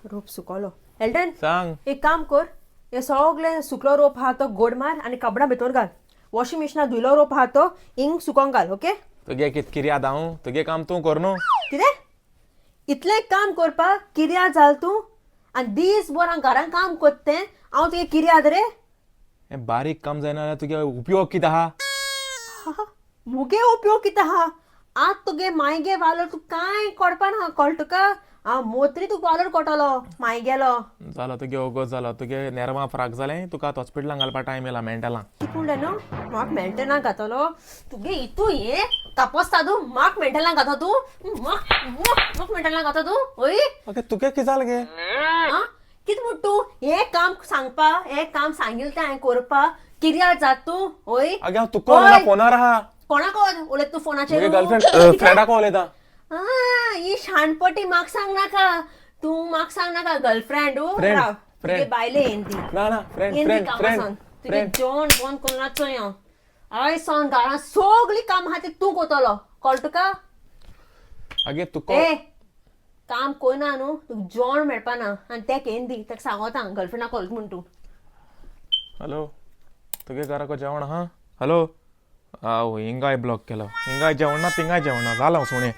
रोप सुकलो. Elden, सांग. एक काम कर, हे सगळे सुकलो रोप आहा तो गोड मार आनी कपडा भितर घाल. वॉशिंग मशिनात धुयलो रोप आहा तो हिंग सुकोंक घाल. ओके. तुगे कित किर्याद हांव? तुगे काम तूं कर न्हू. कितें इतलें काम करपाक किर्याद जाल तूं? आनी दीसभर हांव घरान काम करता तें हांव तुगे किर्याद रे? हें बारीक काम जायना जाल्यार तुगे उपयोग कितें आहा? मुगे उपयोग कितें आहा? आत तुगे मायगे वालोर तूं कांय कोडपा ना. कळटा तुका? हांव मोत्री तुका वालोर कोटलो मायगेलो. जालो तुगे ओगोत जालो. तुगे नेरवां फ्राक जालें. तुका आतां हॉस्पिटलान घालपा टायम येयला मेंटलां. कितें म्हणलें न्हू? म्हाक मेंटलां घातलो तुगे हितू हें कापोस्तादू. म्हाक मेंटलां घातो तूं? म्हाक म्हाक मेंटलां घातो तूं? हय. ओके, तुगे कितें जालें गे? आं, कितें म्हूण तूं हें काम सांगपा, हें काम सांगिल्लें तें हांवें करपा किर्याद जात तूं? हय. आगे, हांव तुका उलयना, फोनार आहा. कोणाक उलयता तूं फोनाचेर? मुगे गर्लफ्रेंड फ्रेंडाक उलयता. आं, ही शाणपटी म्हाका सांग नाका तूं. म्हाका सांग नाका. गर्लफ्रेंड Friend, राव, friend. तुगे बायले येन ती. ना ना, फ्रेंड. येन ती फ्रेंड. कामां फ्रेंड. सावन तुगे फ्रेंड. जेवण बंद करून चोय हांव. आयज सावन घरांत सगळीं कामां आहा ती तूं कोतलो. कळटा तुका? आगे, तुका ए, काम कोयना न्हू तुका जेवण मेळपा ना. आनी तेक येन दी, तेका सांगोता गर्लफ्रेंडाक कळटा म्हूण तूं. हॅलो, तुगे घराको जेवण आहा? हॅलो, आव हिंगाय ब्लॉक केलो. हिंगाय जेवण ना, तिंगाय जेवण ना. जालां सुणें.